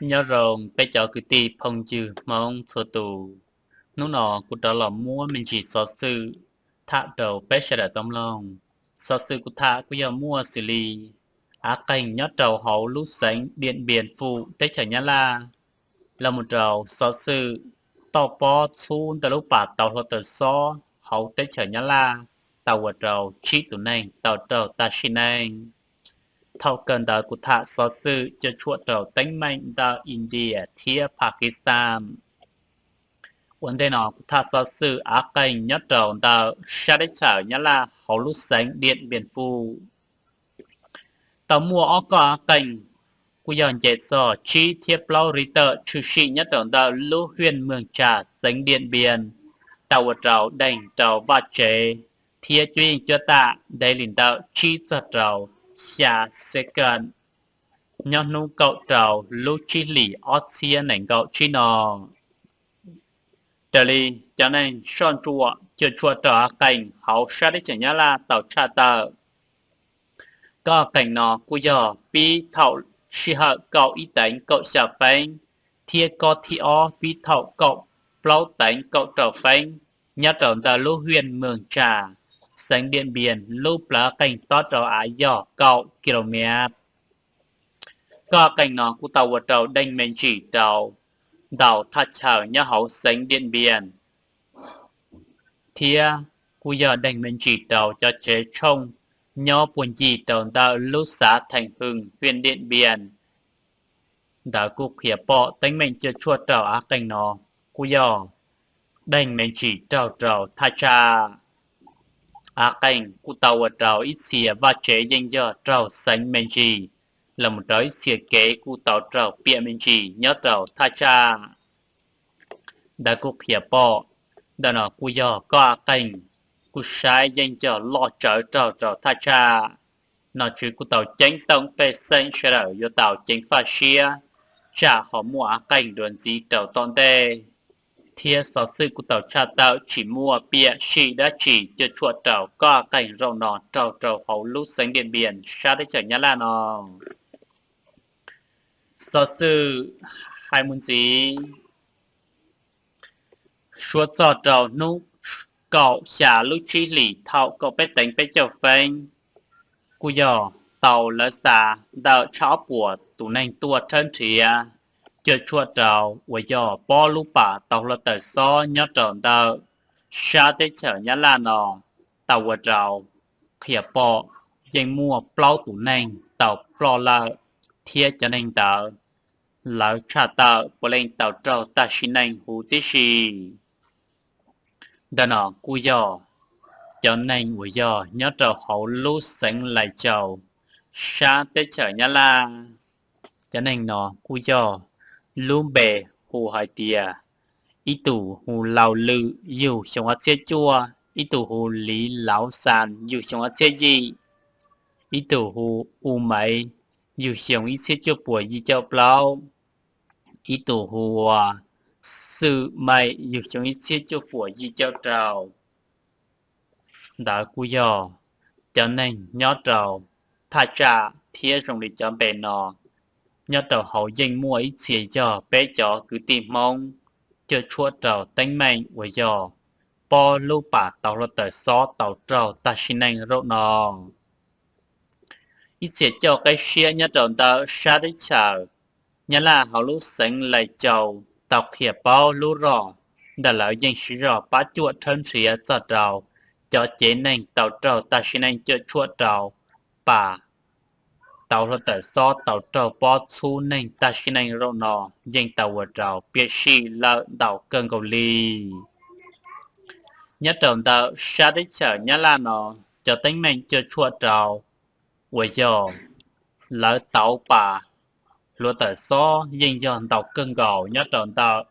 Nyob zoo peb cov kwv tij phooj ywg Hmoob txhua tus. Hnub no kuv rov los muab me ntsis xov xwm tham rau peb sawv daws tau mloog. Xov xwm kuv tham kuj yog muaj xws li av qeeg nyob rau hauv lub xeev Diam Npias Fum teb chaws Nyab Laj, los mus rau xov xwm toj pob txhub ntawm lub pas tauv hluav taws xob hauv teb chaws Nyab Laj tau ua rau tsib tus neeg tau raug tag sim neej. Thaum kawg ntawd kuv tham xov xwm cuam tshuam rau teeb meem ntawm India thiab Pakistan. Ua ntej no kuv tham xov xwm av qeeg nyob rau ntawm sab teb chaws Nyab Laj hauv lub xeev Diam Npias Fum. Tau muaj ob koj av qeeg kuj yog nce txog tsib thiab plaub Richter tshwm sim nyob rau ntawm lub hiaj Meeg Tsas xeev Diam Npias tau ua rau deeg rau vaj tsev thiab cuab yeej cuab tam ntev li ntawm tsib txog rau xya second nyob hnub kaum rau lub tsib hlis ob txhiab nees nkaum tsib no. Raws li cov neeg soj ntsuam cuam tshuam rau av qeeg hauv sab teb chaws Nyab Laj tau tshaj tawm, koj av qeeg no kuj yog pib thaum sij hawm kaum ib teev kaum xya feeb thiab koj thib ob pib thaum kaum plaub teev kaum rau feeb nyob rau ntawm lub hiaj Meeg Tsas xeev Diam Npias lub plawv qeeg tob rau av yog kaum ki lo mev. Koj av qeeg no kuj tau ua rau deeg me ntsis rau ntau thaj chaw nyob hauv xeev Diam Npias thiab kuj yog deeg me ntsis rau cov tsev tshooj nyob puag ncig rau ntawm lub xav Theej Hwm hiaj Diam Npias. Ntawd kuj qhia pom teeb meem cuam tshuam rau av qeeg no kuj yog deeg me ntsis raug rau thaj tsam. Av qeeg kuj tau ua rau ib txhia vaj tsev yeej yog raug xeev me ntsis, los mus rau ib txhia kev kuj tau raug piam me ntsis nyob rau thaj tsam. Ntawd kuj qhia pom ntawm no kuj yog koj av qeeg kuj saib yeej yog loj tsawv raug rau thaj tsam. Nom tswv kuj tau ceeb toom pej xeem sawv daws yuav tau ceev faj siab tsam ho muaj av qeeg dua ntxiv rau tom ntej, thiab xov xwm kuj tau tshaj tawm tsis muaj piam sij dab tsi cuam tshuam rau koj av qeeg zaum no raug rau hauv lub xeev Diam Npias sab teb chaws Nyab Laj no. Xov xwm hais mus ntxiv, suav txog rau hnub kaum xya lub tsib hlis thaum kaum peb teev peb caug feeb, kuj yog tau lawv xa ntawm tshaj ob puas tus neeg tuaj rhawb nrhiav cuam tshuam rau uas yog pob lub pas tauv hluav taws xob nyob rau ntawm sab teb chaws Nyab Laj no tau ua rau qhia pom yeej muaj plaub tus neeg tau ploj lawm, thiab cov neeg ntawd lawv tshaj tawm puav leej tau raug tag sim neej huv tib si. Ntawm no kuj yog cov neeg uas yog nyob rau hauv lub xeev Lais Caus sab teb chaws Nyab Laj. Cov neeg no kuj yog lub npe hu hais tias ib tug hu Laus Lwm yug xyoo ob txhiab cuaj, ib tug hu Liv Lauv Xas yug xyoo ob txhiab yim, ib tug hu U Maiv yug xyoo ib txhiab cuaj puas yim caum plaub, ib tug hu ua Xwm Maim yug xyoo ib txhiab cuaj puas yim caum rau. Ntawd kuj yog cov neeg nyob rau thaj tsam thiab zoo li cov npe no nyob rau hauv yeej muaj ib txhia yog peb cov kwv tij Hmoob cuam tshuam rau teeb meem uas yog pob lub pas tauv hluav taws xob tau raug tag sim neej zaum no. Ib txhia coj qeb siab nyob rau ntawm sab teb chaws Nyab Laj hauv lub xeev Lais Caus tau qhia paub lub rog ntawm lawv yeej siv zog pab cuam rhawb nrhiav txog rau cov cev neeg tau raug tag sim neej cuam tshuam rau pas tauv hluav taws xob tau raug pob txhub neeg tag sim neej zaum no yeej tau ua rau piam sij lawm ntau kawg nkaus li. Nyob rau ntawm sab teb chaws Nyab Laj no, cov teeb meem cuam tshuam rau uas yog lawv tauv pas hluav taws xob yeej yog ntau kawg nkaus nyob rau ntawm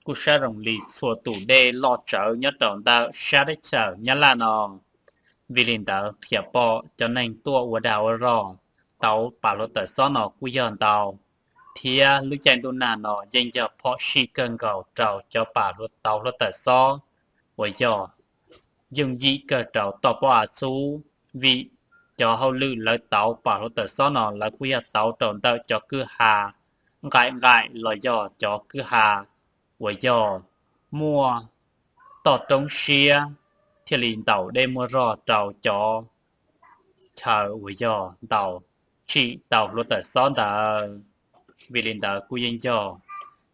kuj sab zoo li txhua tus dej loj tsawv nyob rau ntawm sab teb chaws Nyab Laj no. Vim li ntawd qhia pom cov neeg tuaj ua dag ua zog tauv pas hluav taws xob no kuj yog ntau, thiab lub caij ntuj nag no yeej yog phom sij kawg nkaus rau cov pas tauv hluav taws xob uas yog yooj yim kawg rau toj pob av txhub, vim cov hauj lwm lawv tauv pas hluav taws xob no lawv kuj yog tauv rau ntawm cov kwj ha nqaim nqaim los yog cov kwj ha uas yog muaj toj roob siab thiaj li ntaus dej muaj zog rau cov chaw uas yog ntaus tsim tau hluav taws xob ntawd. Vim li ntawd kuj yeej yog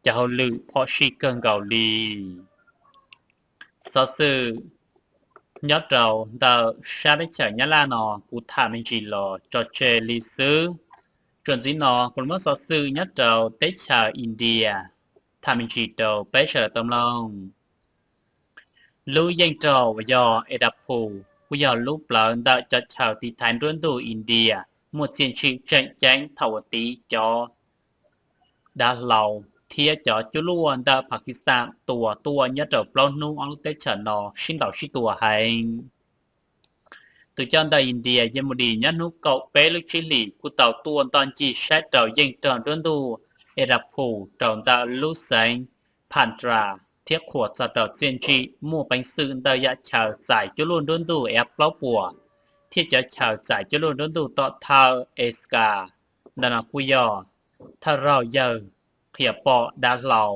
cov hauj lwm phom sij kawg nkaus li. Xov xwm nyob rau ntawm sab teb chaws Nyab Laj no kuv tham me ntsis los tso tseg li xwb. Txuas ntxiv no kuv muab xov xwm nyob rau teb chaws India tham me ntsis rau peb sawv daws tau mloog. Lub yeej rog uas yog Airpur kuj yog lub plawv ntawm cov chaw tiv thaiv nruab ntug India muaj txiaj ntsim tseem ceeb thaum uas tiv cov dav hlau thiab cov cuaj luaj ntawm Pakistan tua tuaj nyob rau plaub hnub ob lub teb chaws no sib ntaus sib tua heev. Tus coj ntawm India Yamudi nyob hnub kaum peb lub tsib hlis kuj tau tuaj ntoj ncig saib rau yeej rog nruab ntug Airpur rau ntawm lub xeev Phandra thiab qhuas txog rau txiaj ntsim muaj peev xwm ntawm yam chaw txais cuaj luaj nruab ntug F plaub puas thiab cov chaw txais cuaj luaj nruab ntug tom thawj Ejka. Ntawm no kuj yog thawj raug yawg qhia pom dav hlau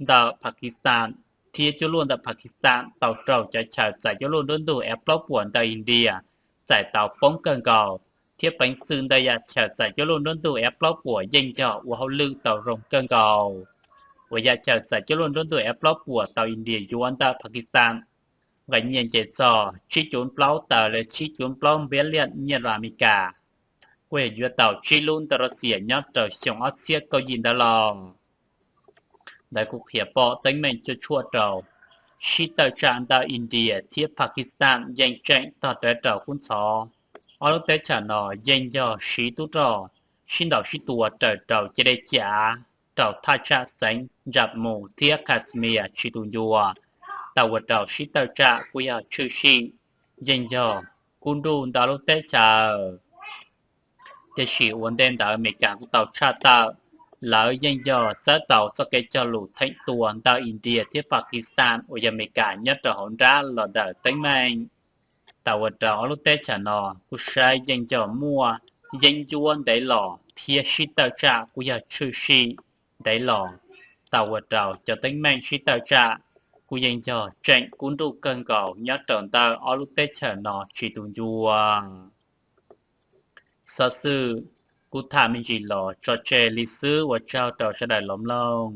ntawm Pakistan thiab cuaj luaj ntawm Pakistan tau raug cov chaw txais cuaj luaj nruab ntug F plaub puas ntawm India txais tau poob kawg nkaus, thiab peev xwm ntawm yam chaw txais cuaj luaj nruab ntug F plaub puas yeej yog ua hauj lwm tau zoo kawg nkaus. Uas yam chaw txais cuaj luaj nruab ntug F plaub puas tau India yuav ntawm Pakistan nqe nyiaj nce txog tsib cuv plaub tawm los tsib cuv plaub npiab liaj nyiaj los Amelikas, kuj yog yuav tau tsib lub ntawm Russia nyob rau xyoo ob txhiab kaum yim ntawd los. Ntawd kuj qhia pom teeb meem cuam tshuam rau sib tawm tsam ntawm India thiab Pakistan yeej tseem tog rawv rau kub ntxhov. Ob lub teb chaws no yeej yog siv tub rog sib ntaus sib tua raws rau ceg dej cav rau thaj tsam xeev Jammu thiab Kashmir tsis tu ncua, tau ua rau sib tawm tsam kuj yog tshwm sim yeej yog kub nruj ntawm lub teb chaws. Tiam sis ua ntej ntawd Amelikas kuj tau tshaj tawm lawv yeej yog txawb tau txoj kev cog lus theem tua ntawm India thiab Pakistan uas yog Amelikas nyob rau hauv nrab los daws teeb meem. Tau ua rau ob lub teb chaws no kuj saib yeej yog muaj yeeb ncuab ntev los thiab sib tawm tsam kuj yog tshwm sim ntev los. Tau ua rau cov teeb meem sib tawm tsam kuj yeej yog tseem kub nruj kawg nkaus nyob rau ntawm ob lub teb chaws no tsis tu ncua. Xov xwm kuv tham me ntsis los tso tseg li xwb, ua tsaug rau sawv daws los mloog.